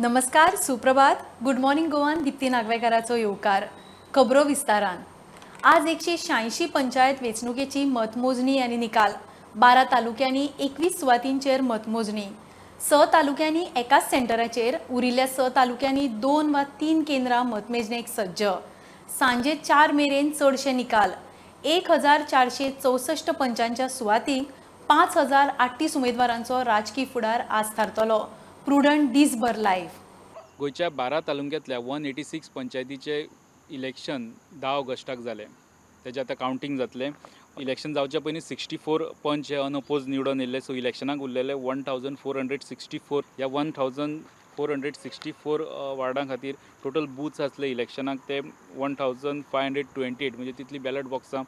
नमस्कार, सुप्रभात. Good morning गोवान दिप्ती नागवेकाराचो येवकार. खबरो विस्तारान. आज 186 पंचायत वेंचणुकेची मतमोजणी आनी निकाल. 12 तालुक्यांनी 21 सुवातींचेर मतमोजणी. स तालुक्यांनी एकाच सेंटराचेर, उरिल्ल्या स तालुक्यांनी दोन वा तीन केंद्रां मतमेजणेक सज्ज. सांजे 4 मेरेन चडशे निकाल. 1464 पंचांच्या सुवातींक 5038 उमेदवारांचो राजकी फुडार आज थारतलो. प्रुडंट दीसभर लायव्ह. गोंयच्या 12 तालुक्यांतल्या 186 पंचायतीचे इलेक्शन 10 ऑगस्टाक जालें. तेजें आतां कावंटींग जातलें. इलेक्शन जावच्या पयलीं 64 पंच हे अनअपोज निवडून येयल्ले. सो इलेक्शनाक उरलेले 1464. ह्या 1464 वार्डां खातीर टोटल बूथ्स आसले इलेक्शनाक ते 1528, म्हणजे तितली बॅलट बॉक्सां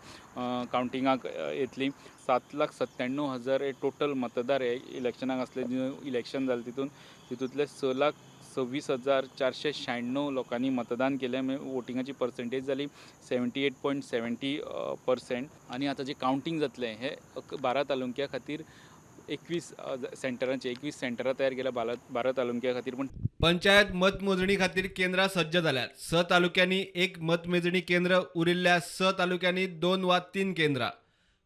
कावंटिंगाक येतली. 7,97,000 हे टोटल मतदार हे इलेक्शनाक आसले. इलेक्शन जालें तितून तितूंतले 6,26,496 लोकांनी मतदान केलें, म्हणजे वोटिंगाची पर्संटेज जाली 78.70%. आनी आतां जें कावंटींग जातलें हें 12 तालुक्या खातीर 21 सेंटरांचे, 21 सेंटरां तयार केल्या 12 तालुक्या खातीर, पूण पंचायत मतमोजणी खातीर केंद्रां सज्ज जाल्यात. स तालुक्यांनी एक मतमेजणी केंद्र, उरिल्ल्या स तालुक्यांनी दोन वा तीन केंद्रां.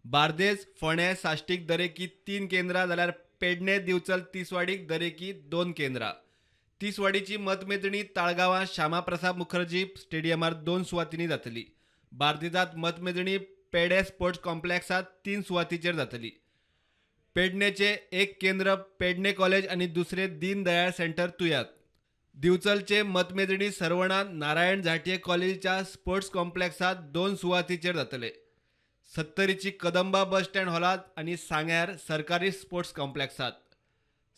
बार्देस, फोंडें, साश्टीक दरेकी तीन केंद्रां, जाल्यार पेडणे, दिवचल, तिसवाडीक दरेकी दोन केंद्रां. तिसवाडीची मतमेजणी ताळगांवां श्यामाप्रसाद मुखर्जी स्टेडियमार दोन सुवातींनी जातली. बार्देजात मतमेजणी पेडे स्पोर्ट्स कॉम्प्लेक्सात तीन सुवातीचेर जातली. पेडणेचे एक केंद्र पेडणे कॉलेज आनी दुसरे दीन दयाळ सेंटर तुयात. दिवचलचे मतमेजणी सर्वणा नारायण झांटये कॉलेजीच्या स्पोर्ट्स कॉम्प्लेक्सात दोन सुवातीचेर जातले. सत्तरीची कदंबा बस स्टँड हॉलात आनी सांग्यार सरकारी स्पोर्ट्स कॉम्प्लेक्सात.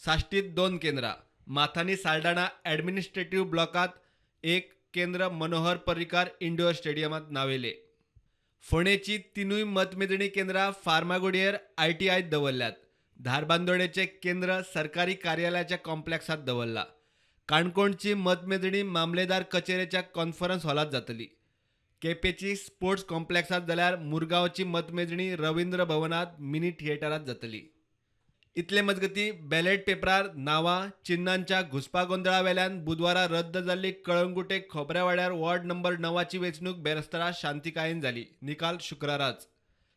साश्टीत दोन केंद्रां, माथानी साल्डाणा ॲडमिनिस्ट्रेटिव्ह ब्लॉकात एक केंद्र, मनोहर पर्रीकार इंडोर स्टेडियमात नावेले. फोंडेची तिनूय मतमेजणी केंद्रां फार्मागुडयेर आयटीआयत दवरल्यात. धारबांदोडेचे केंद्र सरकारी कार्यालयाच्या कॉम्प्लेक्सात दवरला. काणकोणची मतमेजणी मामलेदार कचेरेच्या कॉन्फरन्स हॉलात जातली. केपेची स्पोर्ट्स कॉम्प्लेक्सात, जाल्यार मुरगांवची मतमेजणी रवींद्र भवनात मिनी थिएटरात जातली. इतले मजगती, बॅलेट पेपरार नांवां चिन्नांच्या घुस्पागोंदळा वेल्यान बुधवारा रद्द जाल्ली कळंगुटे खोबऱ्यावाड्यार वॉर्ड नंबर 9ची वेंचणूक बेरेस्तारा शांतिकायेन जाली. निकाल शुक्राराच.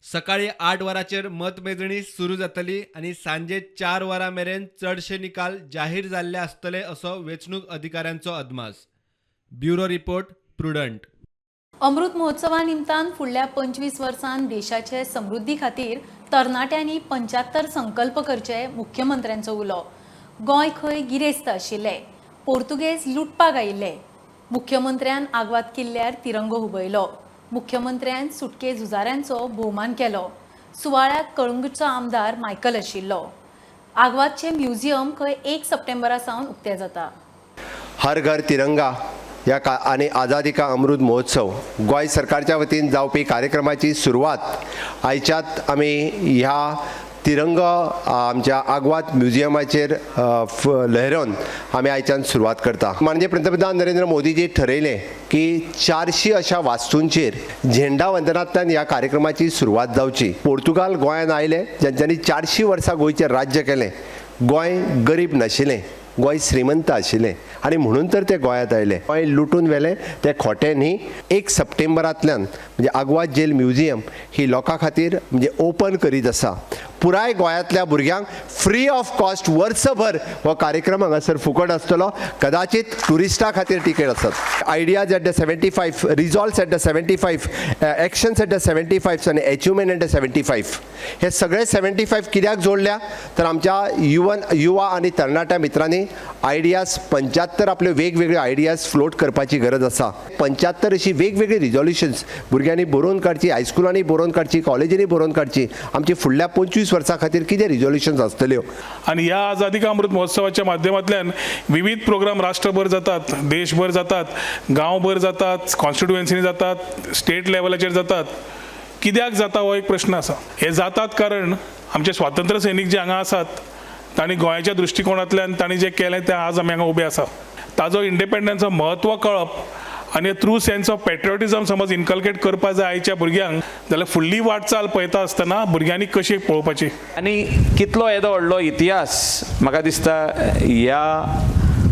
सकाळी 8 वरांचेर मतमेजणी सुरू जातली आनी सांजे 4 वरां मेरेन चडशे निकाल जाहीर जाल्ले आसतले, असो वेंचणूक अधिकाऱ्यांचो अदमास. Bureau report, prudent. अमृत महोत्सवा निमतान फुडल्या 25 वर्सांत देशाचे समृद्धी खातीर तरणाट्यांनी 75 संकल्प करचे, मुख्यमंत्र्यांचो उलो. गोंय खंय गिरेस्त आशिल्ले, पोर्तुगेज लुटपाक आयिल्ले. मुख्यमंत्र्यान आगवाद किल्ल्यार तिरंगो हुबयलो. मुख्यमंत्र्यान सुटके झुजाऱ्यांचो भोवमान केलो. सुवाळ्याक कळंगूटचो आमदार मायकल आशिल्लो. आगवादचे म्युझियम खंय 1 सप्टेंबरा सावन उक्तें जाता. हर घर तिरंगा या का आनी आझादी का अमृत महोत्सव गोंय सरकारच्या वतीन जावपी कार्यक्रमाची सुरवात आयच्यात आमी ह्या तिरंगा आमच्या आगवाद म्युझियमाचेर लहरोवन आमी आयच्यान सुरवात करता. माननीय पंतप्रधान नरेंद्र मोदीजी ठरयलें की 400 अशा वास्तूंचेर झेंडा वंदनांतल्यान ह्या कार्यक्रमाची सुरवात जावची. पोर्तुगाल गोंयांत आयले, ज्यांच्यांनी 400 वर्सां गोंयचें राज्य केलें. गोंय गरीब नाशिल्लें, गोंय श्रीमंत आशिल्लें आनी म्हणून तर ते गोंयांत आयले, गोंय लुटून व्हेलें, तें खोटें न्ही. 1 सप्टेंबरांतल्यान म्हणजे आगवाद जेल म्युझियम ही लोकां खातीर म्हणजे ओपन करीत आसा. पुराय गोंयांतल्या भुरग्यांक फ्री ऑफ कॉस्ट वर्सभर हो कार्यक्रम हांगासर फुकट आसतलो. कदाचित ट्युरिस्टां खातीर तिकेट आसत. Ideas at the 75, resolves at the 75, actions at the 75 आनी एचिवमेंट एट the 75, हे सगळे 75 कित्याक जोडल्या, तर आमच्या युवा आनी तरणाट्या मित्रांनी आयडियाज 75 आपल्यो वेगवेगळ्यो आयडियाज फ्लोट करपाची गरज आसा. 75 अशी वेगवेगळी रिजोल्युशन्स भुरग्यांनी बरोवन काडची, हायस्कुलांनी बरोवन काडची, कॉलेजींनी बरोवन काडची, आमची फुडल्या 25 वर्सां खातीर कितें रिजोल्युशन्स आसतल्यो. आणि ह्या आझादी का अमृत महोत्सवाच्या माध्यमांतल्यान विविध प्रोग्राम राष्ट्रभर जातात, देशभर जातात, गांवभर जातात, कॉन्स्टिट्युएन्सीनी जातात, स्टेट लेवलाचेर जातात. कित्याक जाता हो एक प्रश्न आसा. हे जातात कारण आमचे स्वातंत्र्य सैनीक जे हांगा आसात, तांणी गोंयाच्या दृश्टिकोणांतल्यान तांणी जें केलें तें आज आमी हांगा उबे आसा. ताजो इंडिपेंडन्साचो म्हत्व कळप आनी ट्रू सेन्स ऑफ पेट्रियोटिजम समज इनकल्केट करपा जाय आयच्या भुरग्यांक, जाल्यार फुडली वाटचाल पळयता आसतना भुरग्यांनी कशी पळोवपाची. आनी कितलो येदो व्हडलो इतिहास, म्हाका दिसता ह्या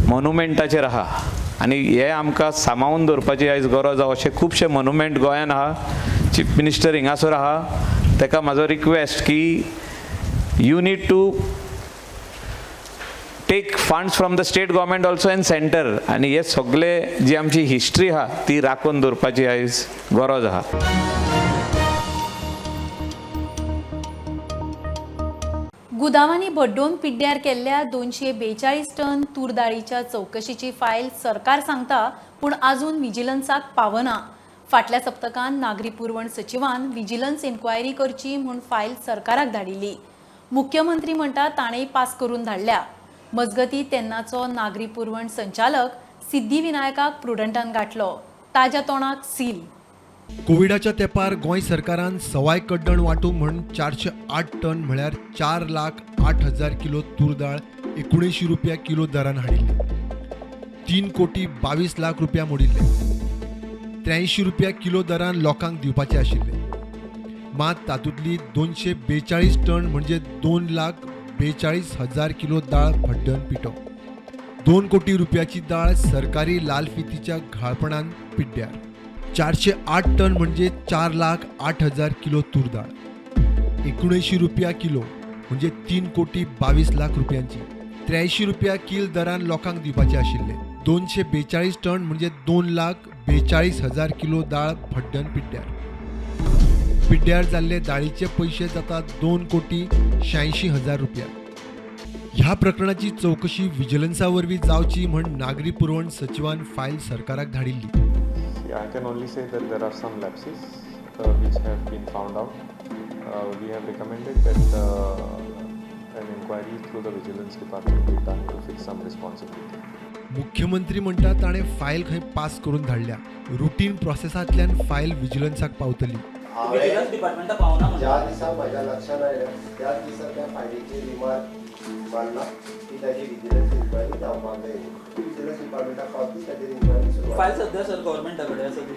मोनुमेंटाचेर आहा आनी हे आमकां सांबाळून दवरपाची आयज गरज आहा. अशे खुबशे मोनुमेंट गोंयान आहा. चीफ मिनिस्टर हिंगासर आहा, ताका म्हाजो रिक्वेस्ट की you need to take funds from the state government also and centre आनी हे सगळे जी आमची हिस्ट्री आहा ती राखून दवरपाची आयज गरज आहा. गुदावांनी भड्डोवन पिड्ड्यार केल्ल्या 242 टन तूर दाळीच्या चवकशीची फायल सरकार सांगता पूण आजून विजिलन्साक पावना. फाटल्या सप्तकान नागरी पुरवण सचिवान विजिलन्स इन्क्वायरी करची म्हूण फायल सरकाराक धाडिल्ली. मुख्यमंत्री म्हणटा ताणें पास करून धाडल्या. मजगती तेन्नाचो नागरी पुरवण संचालक सिद्धिविनायकाक प्रुडंटान गाठलो. ताज्या तोंडाक सील. कोविडाच्या तेंपार गोंय सरकारान सवाय कड्डण वांटूंक म्हण 408 टन म्हळ्यार 4,08,000 किलो तूर दाळ 79 रुपया किलो दरान हाडिल्ली. 3,22,00,000 रुपया मोडिल्ले. 83 रुपया किलो दरान लोकांक दिवपाचे आशिल्ले. मात तातूंतली 242 टन म्हणजे 2,42,000 किलो दाळ भड्डन पिठो. 2 कोटी रुपयाची दाळ सरकारी लालफितीच्या घाळपणान पिड्ड्यार. 408 टन म्हणजे 4,08,000 किलो तूर दाळ 79 रुपया किलो म्हणजे 3,22,00,000 रुपयांची. 83 रुपया किल दरान लोकांक दिवपाचे आशिल्ले. 242 टन म्हणजे 2,42,000 किलो दाळ भड्डन पिड्ड्यार. पिड्ड्यार जाल्ले दाळीचे पयशे जातात 2,86,00,000 रुपया. ह्या प्रकरणाची चवकशी विजिलन्सा वरवीं जावची म्हण नागरी पुरवण सचिवान फायल सरकाराक धाडिल्ली. I can only say that there are some lapses which have been found out. We have recommended that an inquiry through the vigilance department be done to fix some responsibility. मुख्यमंत्री म्हणटा ताणें file खंय pass करून धाडल्या. Routine प्रोसेसांतल्यान file विजिलन्साक पावतली. Vigilance डिपार्टमेंटा पावना. ज्या दिसा म्हज्या लक्षात आयलें त्याच दिसा त्या फायलीचेर रिमार्क मारला की ताजी विजिलन्स इन्क्वायरी जावपाक जाय. विजिलन्स डिपार्टमेंटाक पावतली, ताजेर इन्क्वायरी सुरू. फायल सध्या सर गव्हर्मेंटा कडेन आसा ती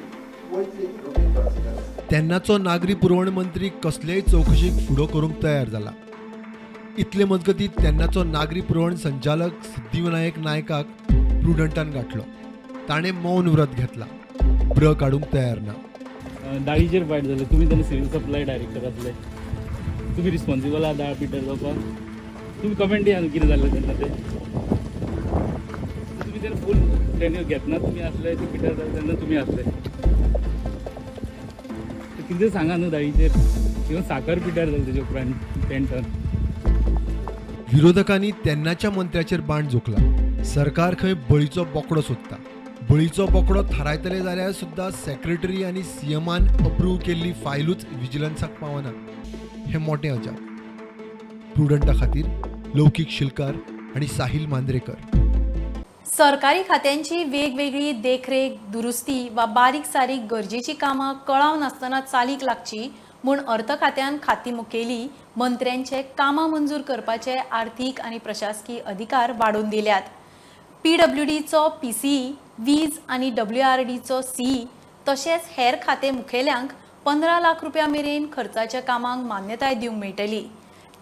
वयतली रुटीन प्रोसिजर. तेन्नाचो नागरी पुरवण मंत्री कसलेय चवकशीक फुडो करूंक तयार जाला. इतले मजगती तेन्नाचो नागरी पुरवण संचालक सिद्धिविनायक नायकाक प्रुडंटान गाठलो. ताणें मौन व्रत घेतला, ब्र काडूंक तयार ना. दाळीचेर फायट जाले. तुमी तेन्ना सिव्हील सप्लाय डायरेक्टर आसले, तुमी रिस्पॉन्सिबल आहा दाळ पिड्ड्यार जावपाक. तुमी कमेंट दिया न्हू कितें जाल्लें तेन्ना तें. तुमी तेन्ना फूल ट्रेनींग घेतना तुमी आसले, ते पिड्ड्यार जालें तेन्ना तुमी आसले. कितें सांगा न्हू दाळीचेर. इवन साकर पिड्ड्यार जालें तेजे उपरांत 10 टन. विरोधकांनी तेन्नाच्या मंत्र्याचेर बाण जोखला. सरकार खंय बळीचो बोकडो सोदता. बळीचो बोकडो थारायतले जाल्यार सुद्दां सेक्रेटरी आनी सीएमान अप्रूव केल्ली फायलूच विजिलन्साक पावना हें मोटें अजाप. प्रुडंटा खातीर लौकीक शिलकार आनी साहिल मांद्रेकर. सरकारी खात्यांची वेगवेगळी देखरेख, दुरुस्ती वा बारीक सारीक गरजेची कामां कळाव नासतना चालीक लागची म्हूण अर्थ खात्यान खाती मुखेली मंत्र्यांचे कामां मंजूर करपाचे आर्थीक आनी प्रशासकीय अधिकार वाडोवन दिल्यात. पीडब्ल्यूडीचो पीसीई, वीज आनी डब्ल्यूआरडीचो सीई तशेंच हेर खाते मुखेल्यांक 15 लाख रुपया मेरेन खर्चाच्या कामांक मान्यताय दिवंक मेळटली.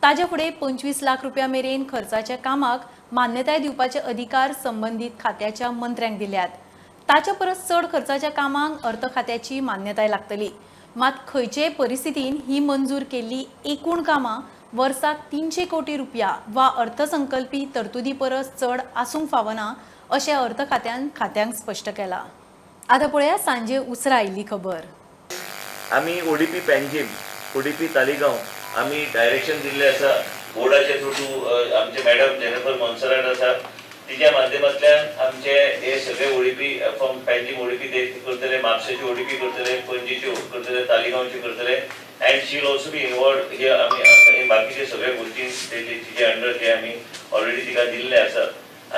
ताजे फुडें 25 लाख रुपया मेरेन खर्चाच्या कामाक मान्यताय दिवपाचे अधिकार संबंदीत खात्याच्या मंत्र्यांक दिल्यात. ताचे परस चड खर्चाच्या कामांक अर्थ खात्याची मान्यताय लागतली. मात खंयचेय परिस्थितीन ही मंजूर केल्ली एकूण कामां वर्साक 300 कोटी रुपया वा अर्थसंकल्पी तरतुदी परस चड आसूंक फावना अशें अर्थ खात्यान खात्यांक स्पश्ट केलां. आतां पळया सांजे उसरां आयिल्ली खबर. आमी ओडीपी पेंजीम, ओडीपी तालिगांव आमी डायरेक्शन दिल्लें आसा बोर्डाचे थ्रू टू आमचे मॅडम जेनिफर मोन्सेराट आसा तिच्या माध्यमांतल्यान आमचे हे सगळे ओडीपी फ्रॉम पेंजीम ओडीपी ते करतले, म्हापशेची ओडीपी करतले, पणजेची करतले, तालिगांवची करतले and she will also be involved. हे आमी बाकीचे सगळे गोष्टी तिचे अंडर जे आमी ऑलरेडी तिका दिल्ले आसा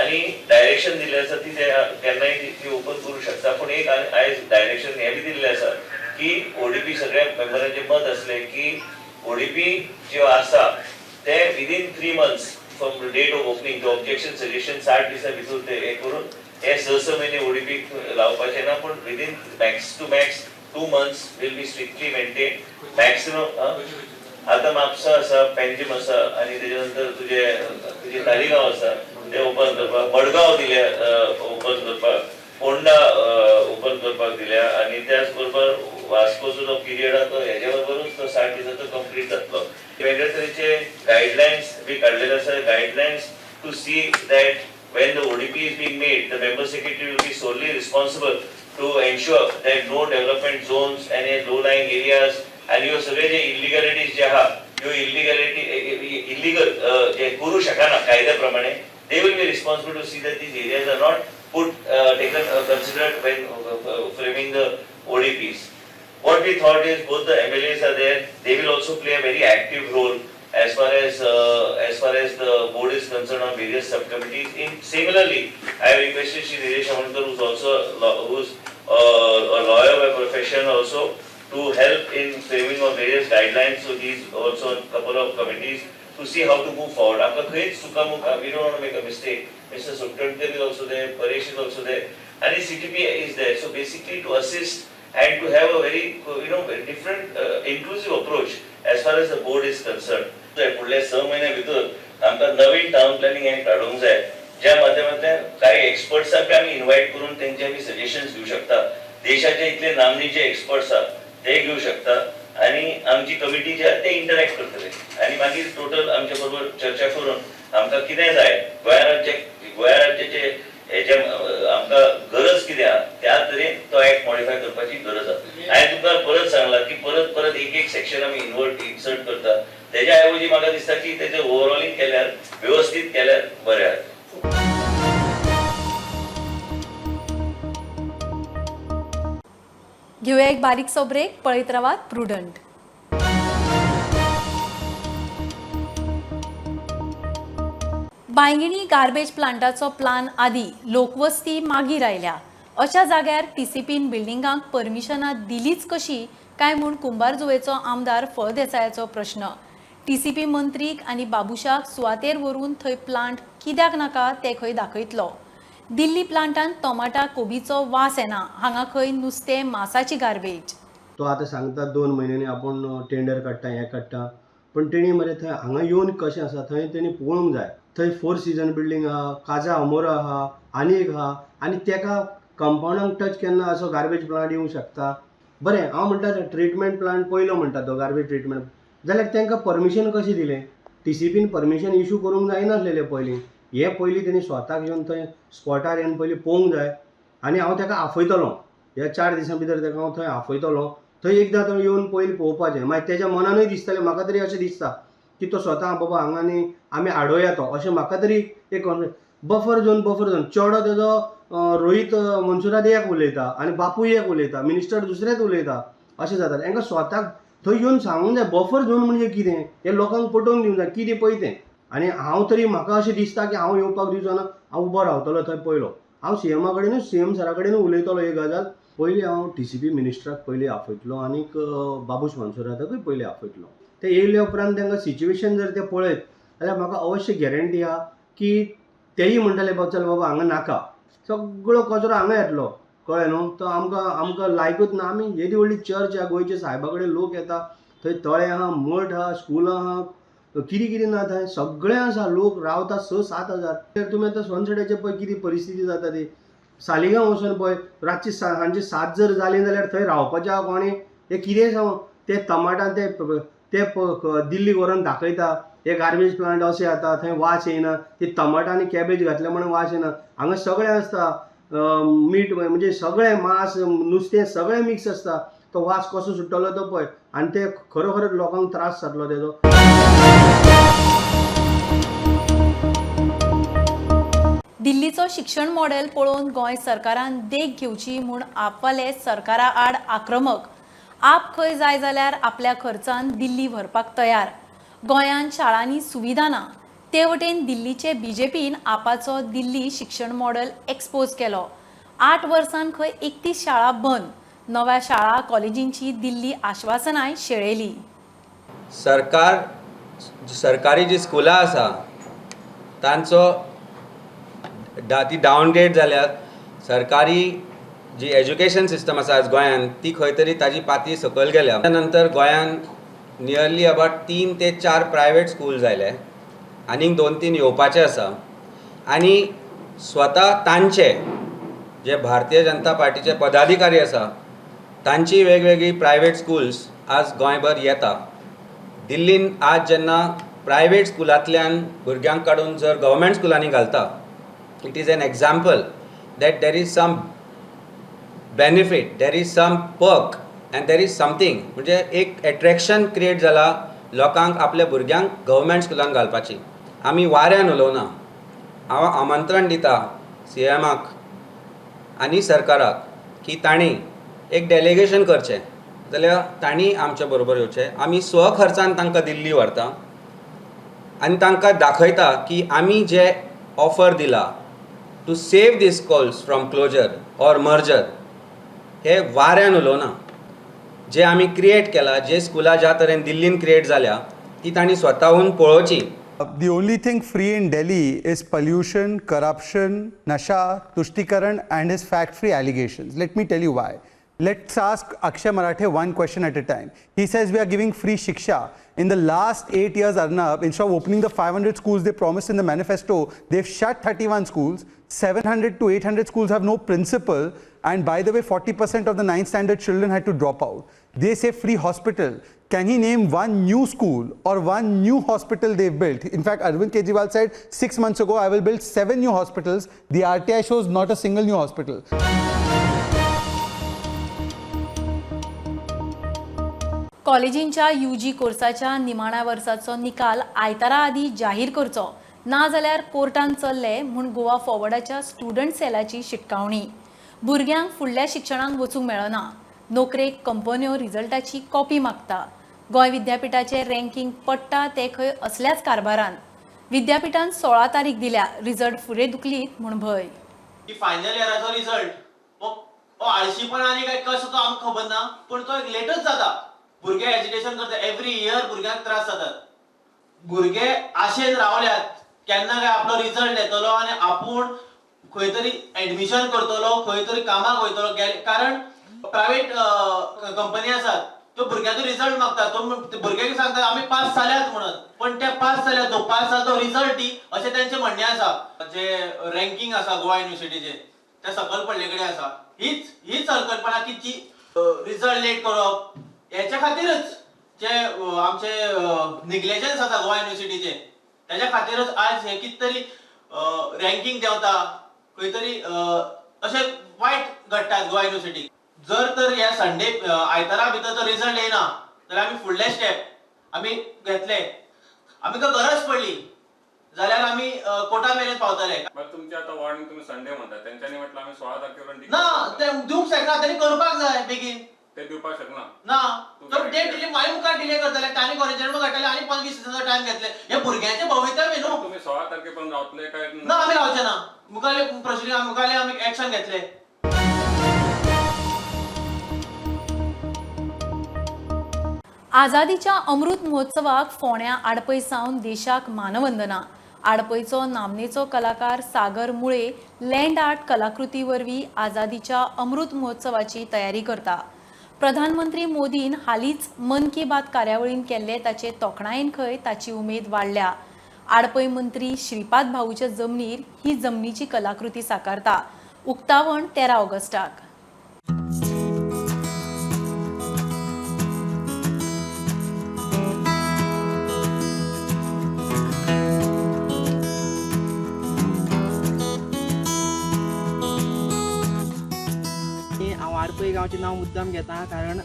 आनी डायरेक्शन दिल्लें आसा ती केन्नाय ती ओपन करूं शकता. पूण एक आयज डायरेक्शन हें बी दिल्लें आसा की ओडीपी सगळ्या मेंबरांचें मत आसलें की ओडीपी ज्यो आसा ते within 3 months from date of opening the objection suggestion 60 दिसां भितर ते हें करून हे 6-6 म्हयने ओडीपी लावपाचे ना, पूण within max to max 2 months will be strictly maintain maximum. आतां म्हापसा आसा, पेंजीम आसा आनी तेच्या नंतर तुजे तुजे तालिगांव आसा, ते ओपन करपाक, मडगांव दिल्या ओपन करपाक, फोंडा ओपन करपाक दिल्या आनी त्याच बरोबर वास्कोचो जो पिरियड आसा तो हेज्या बरोबरूच तो 60 दिसाचो कंप्लीट जातलो. वेगळे तरेचे गायडलायन्स बी काडलेले आसा. Guidelines to see that when the ODP is being made, the member secretary will be solely responsible to ensure that no development zones and low lying areas आनी ह्यो सगळे जे इलिगलिटीज जे आहा ह्यो इलिगलिटी इलिगल जे करूं शकना कायद्या प्रमाणे, they will be responsible to see that these areas are not put taken considered when framing the ODPs. What we thought is both the MLAs are there, they will also play a very active role as far as the board is concerned on various subcommittees. In similarly, I have requested Shri Nilesh Amonkar, who's also who's a lawyer by profession also, to help in framing of various guidelines. So he's also on a couple of committees to see how to move forward. We don't want to make a mistake. Mr. Suktankar is also there, Paresh is also there, and his CTP is there. So basically to assist and to have a very, you know, different inclusive approach as far as the board is concerned. फुडल्या 6 महिन्या भितर आमकां नवीन town planning act हाडूंक जाय, ज्या माध्यमांतल्यान कांय एक्सपर्ट्सांक आमी इन्वायट करून तेंचे आमी सजेशन्स घेवं शकता. देशाचे इतले नामनेचे एक्सपर्ट्स आसा ते घेवं शकता आनी आमची कमिटी जी आसा ते इंटरॅक्ट करतले आनी मागीर टोटल आमचे बरोबर चर्चा करून आमकां कितें जाय, गोंया राज्याचे हेजे आमकां गरज कितें आहा त्या तरेन तो एक्ट मॉडिफाय करपाची गरज आसा. हांवें तुमकां परत सांगलां की परत परत एक एक सेक्शन आमी इन्सर्ट करता, तेज्या ऐवजी म्हाका दिसता की तेजें ओवरऑलिंग केल्यार व्यवस्थीत केल्यार बरें आसा. घेवया एक बारीकसो ब्रेक, पळयत रावात प्रुडंट. बांयगिणी गार्बेज प्लांटाचो प्लान आदी लोकवस्ती मागीर आयल्या. अशा जाग्यार टीसीपीन बिल्डिंगांक परमिशनां दिलीच कशी काय म्हूण कुंभारजुवेचो आमदार फळदेसायाचो प्रश्न. टीसीपी मंत्रीक आनी बाबुशाक सुवातेर व्हरून थंय प्लांट कित्याक नाका ते खंय दाखयतलो. दिल्ली प्लांटान टोमाटा कोबीचो वास येना, हांगा खंय नुस्तें मासाची गार्बेज. तो आतां सांगता 2 म्हयन्यांनी आपूण टेंडर काडटा, हें काडटा, पण तेणी मरे थंय हांगा येवन कशें आसा थंय तेणी पळोवंक जाय. थंय 4 सीजन बिल्डींग आहा, काजा अमोरा आहा, आनी एक आहा, आनी तेका कंपावंडाक टच केन्ना असो गार्बेज प्लांट येवंक शकता. बरें, हांव म्हणटा ट्रिटमेंट प्लांट पयलो म्हणटा तो गार्बेज ट्रिटमेंट, जाल्यार तांकां परमिशन कशें दिलें? टीसीपीन परमिशन इशू करूंक जायनासलेलें पयलीं. हें पयलीं तेणी स्वताक येवन थंय स्पॉटार येवन पयलीं पळोवंक जाय. आनी हांव ताका आफयतलो, ह्या 4 दिसां भितर ताका हांव थंय आफयतलो. थंय एकदां थंय येवन पयलीं पळोवपाचें. मागीर तेज्या मनानूय दिसतलें, म्हाका तरी अशें दिसता की तो स्वता बाबा हांगा न्ही आमी आडोया तो, अशें म्हाका तरी एक बफर झोन बफर झोन चेडो तेजो रोहीत मनसुरात एक उलयता आनी बापूय एक उलयता, मिनिस्टर दुसरेच उलयता, अशें जाता. तांकां स्वताक थंय येवन सांगूंक जाय बफर झोन म्हणजे कितें हें लोकांक पटोवन दिवंक जाय, कितें पळय तें. आनी हांव तरी म्हाका अशें दिसता की हांव येवपाक दिवचो ना, हांव उबो रावतलो थंय पयलो. हांव सीएमा कडेनूच, सीएम सरा कडेनूच उलयतलो ही गजाल. पयलीं हांव टीसीपी मिनिस्टराक पयलीं आफयतलो आनीक बाबूश मनसुराताकूय पयलीं आफयतलो. ते येयल्या उपरांत तांकां सिच्युएशन जर ते पळयत जाल्यार म्हाका अवश्य गॅरंटी आहा की तेय म्हणटले बाबा चल बाबा हांगा नाका, सगळो कचरो हांगा येतलो, कळ्ळें न्हू. तो आमकां आमकां लायकूच ना. आमी येदी व्हडली चर्च आहा, गोंयचे सायबा कडेन लोक येता, थंय तळें आहा, मठ आहा, स्कूल आहा, कितें कितें ना थंय सगळें आसा. लोक रावता 6-7 हजार. तर तुमी आतां सनसेटाचेर पळय कितें परिस्थिती जाता ती. सालिगांव वचून पळय, रातची सांजची 7 जर जालीं जाल्यार थंय रावपाचें आहा कोणी? हें कितें सांगू, ते टमाटां ते ते दिल्लीक व्हरोन दाखयता, हे गार्बेज प्लांट अशें जाता, थंय वास येयना, ती टमाटां आनी कॅबेज घातल्या म्हणून वास येयना. हांगा सगळें आसता, मीठ म्हणजे सगळें मांस नुस्तें सगळें मिक्स आसता. तो वास कसो सुट्टलो तो पळय, आनी ते खरोखरच लोकांक त्रास जातलो तेजो. दिल्लीचो शिक्षण मॉडेल पळोवन गोंय सरकारान देख घेवची म्हूण आपवाले सरकारा आड आक्रमक. आप खंय जाय जाल्यार आपल्या खर्चान दिल्ली व्हरपाक तयार. गोंयांत शाळांनी सुविधा ना, ते वटेन दिल्लीचे बीजेपीन आपाचो दिल्ली शिक्षण मॉडेल एक्सपोज केलो. 8 वर्सां खंय 31 शाळा बंद, नव्या शाळा कॉलेजींची दिल्ली आश्वासनाय शेळेली. सरकार सरकारी जी स्कुलां आसा तांचो ती डावनग्रेड जाल्यार सरकारी जी एज्युकेशन सिस्टम आसा आज गोंयान ती खंय तरी ताजी पाती सकयल गेल्या. त्या नंतर गोंयान नियरली अबावट 3 ते 4 प्रायवेट स्कूल जाले, आनीक 2-3 येवपाचे आसा. आनी स्वता तांचे जे भारतीय जनता पार्टीचे पदाधिकारी आसा तांची वेगवेगळी प्रायवेट स्कूल्स आज गोंयभर येता. दिल्लीन आज जेन्ना प्रायवेट स्कुलांतल्यान भुरग्यांक काडून जर गव्हर्मेंट स्कुलांनी घालता, it is an example that there is some benefit, there is some perk and there is something, म्हणजे एक एट्रेक्शन क्रिएट जाला लोकांक आपल्या भुरग्यांक गव्हर्मेंट स्कुलांत घालपाची. आमी वाऱ्यान उलोवना, हांव आमंत्रण दिता सी एमाक आनी सरकाराक की तांणी एक डेलिगेशन करचें, जाल्यार तांणी आमच्या बरोबर येवचें. आमी स्वखर्चान तांकां दिल्ली व्हरता आनी तांकां दाखयता की आमी जे ऑफर दिला to save these schools from closure or merger, हे वाऱ्यान उलोवना. जे आमी क्रिएट केला, जे स्कुलां ज्या तरेन दिल्लीन क्रिएट जाल्या ती तांणी स्वताहून पळोवची. The only thing free in Delhi is pollution, corruption, nasha, tushti-karan and his fact-free allegations. Let me tell you why. Let's ask Akshay Marathe one question at a time. He says we are giving free shiksha. In the last 8 years, Arnab, instead of opening the 500 schools they promised in the manifesto, they've shut 31 schools. 700 to 800 schools have no principal. And by the way, 40% of the 9th standard children had to drop out. They say free hospital. Can he name one new school or one new hospital they've built? In fact, Arvind Kejriwal said 6 months ago, I will build 7 new hospitals. The RTI shows not a single new hospital. कॉलेजींच्या UG कोर्साच्या निमाण्या वर्साचो निकाल आयतारा आदी जाहीर करचो, ना जाल्यार कोर्टान चल्ले म्हूण गोवा फॉवर्डाच्या स्टुडंट सेलाची शिटकावणी. भुरग्यांक फुडल्या शिक्षणाक वचूंक मेळना, नोकरेक कंपन्यो रिजल्टाची कॉपी मागता. गोंय विद्यापीठाचें रँकींग पडटा तें खंय असल्याच कारभारान. विद्यापीठान 16 तारीख दिल्या, रिजल्ट फुडें धुकलीत म्हूण भंय. फायनल इयराचो रिजल्ट हो आळशीपणा आनी काय कसो तो आमकां खबर ना, पूण तो एक लेटच जाता. भुरगे एजिटेशन करता एवरी इयर, भुरग्यांक त्रास जातात. भुरगे आशेन रावल्यात केन्ना काय आपलो रिजल्ट येतलो आनी आपूण खंय तरी एडमिशन करतलो, खंय तरी कामाक वयतलो. कारण प्रायवेट कंपनी आसात त्यो भुरग्यांचो रिजल्ट मागता. तो भुरग्यांक सांगता आमी पास जाल्यात म्हणून, पण ते पास जाल्यात, तो पास जालो तो रिजल्ट दी अशें तेंचें म्हणणें आसा. जे रँकींग आसा गोवा युनिवर्सिटीचें तें सकयल पडले कडेन आसा. हीच संकल्पना की जी रिजल्ट लेट करप हेच्या खातीरच जे आमचे निग्लेजन्स आसा गोवा युनिवर्सिटीचे तेच्या खातीरच आज हे कितें तरी रँकींग देंवता, खंय तरी अशें वायट घडटा गोवा युनिवर्सिटीक. जर तर ह्या संडे आयतारा भितर तो रिजल्ट येयना जाल्यार आमी फुडले स्टेप आमी घेतले. आमी गरज पडली जाल्यार आमी कोर्टा मेरेन पावतले. तुमचे आतां वॉर्निंग तुमी संडे म्हणटा, तेंच्यांनी म्हटलं आमी 16 तारखे ना ते दिवंक शकना, तेणी करपाक जाय बेगीन. ते दिवपाक शकना ना, तो डेट डिले मागीर मुखार डिले करतले. तांणी कॉलेजान काडटले आनी 25 दिसांचो टायम घेतले. हे भुरग्यांचे भवितव्य न्हू. तुमी 16 तारखे पर्यंत रावतले काय ना? आमी रावचे ना, मुखारले प्रोसिडींग मुखारले आमी एक्शन घेतले. आझादीच्या अमृत महोत्सवाक फोंड्या आडपय सावन देशाक मानवंदना. आडपयचो नामनेचो कलाकार सागर मुळे लँड आर्ट कलाकृती वरवीं आझादीच्या अमृत महोत्सवाची तयारी करता. प्रधानमंत्री मोदीन हालींच मन की बात कार्यावळीन केल्ले ताचे तोखणायेन खंय ताची उमेद वाडल्या. आडपय मंत्री श्रीपाद भाऊच्या जमनीर ही जमनीची कलाकृती साकारता. उक्तावण 13 ऑगस्टाक. आडपय गांवचें नांव मुद्दाम घेता कारण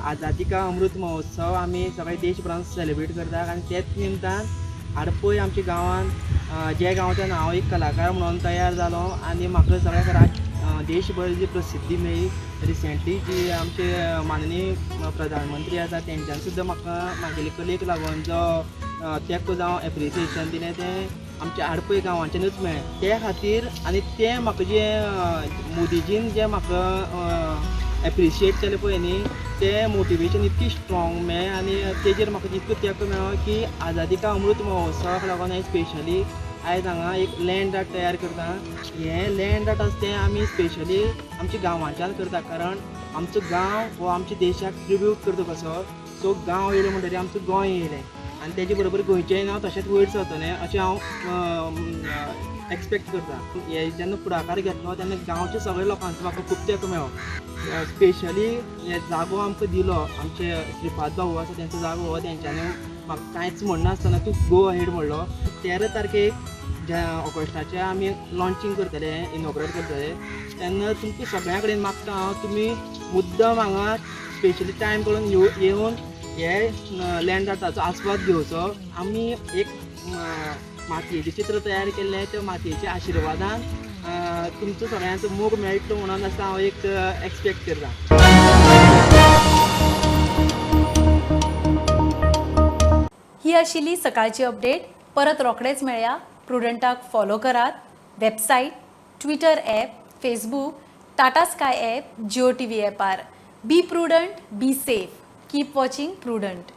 आझादी का अमृत महोत्सव आमी सगळे देशभरान सेलिब्रेट करतात आनी तेच निमतान आडपय आमच्या गांवांत जे गांवच्यान हांव एक कलाकार म्हणून तयार जालो आनी म्हाका सगळ्याक देशभर जी प्रसिद्धी मेळ्ळी. रिसेंटली जी आमचे माननीय प्रधानमंत्री आसा तेंच्यान सुद्दां म्हाका म्हागेले कलेक लागून जो तेंको जावं एप्रिसिएशन दिलें तें आमच्या आडपय गांवांच्यानूच मेळ्ळें. ते खातीर आनी तें म्हाका जें मोदीजीन जें म्हाका एप्रिशिएट केलें पळय न्ही तें मोटिवेशन इतकें स्ट्रॉंग मेळ्ळें आनी तेजेर म्हाका इतको तेंको मेळ्ळो की आझादी का अमृत महोत्सवाक लागून हांवें स्पेशली आयज हांगा एक लँड आर्ट तयार करता. हें लँड आर्ट आसा तें आमी स्पेशली आमच्या गांवांच्यान करता कारण आमचो गांव हो आमच्या देशाक ट्रिब्यूट करता कसो. सो गांव येयलो म्हणटकीर आमचो गोंय येयलें आनी तेजे बरोबर गोंयचेंय नांव तशेंच वयर सरतलें अशें हांव एक्सपेक्ट करता. हे जेन्ना फुडाकार घेतलो तेन्ना गांवच्या सगळ्या लोकांचो म्हाका खूब तेंको मेळ्ळो. स्पेशली हे जागो आमकां दिलो आमचे श्रीपाद भाऊ आसा तेंचो जागो हो, तेंच्यांनी म्हाका कांयच म्हणनासतना तूं गो अहेड म्हणलो. 13 तारखेक ज्या ऑगस्टाचे आमी लॉन्चींग करतले, इनॉग्रेट करतले, तेन्ना तुमकां सगळ्यां कडेन मागता हांव तुमी मुद्दम हांगा स्पेशली टायम करून येवन हे लँड आर्टाचो आस्वाद घेवचो. आमी एक मातयेचें चित्र तयार केल्लें, त्या मातयेच्या आशिर्वादान तुमचो सगळ्यांचो मोग मेळटलो म्हणून आसा हांव एक एक्सपेक्ट करता. ही आशिल्ली सकाळची अपडेट. परत रोखडेच मेळया. प्रुडंटाक फॉलो करात. Website, Twitter app, Facebook, Tata Sky app, Jio TV ॲपार. Be prudent, be safe. Keep watching Prudent.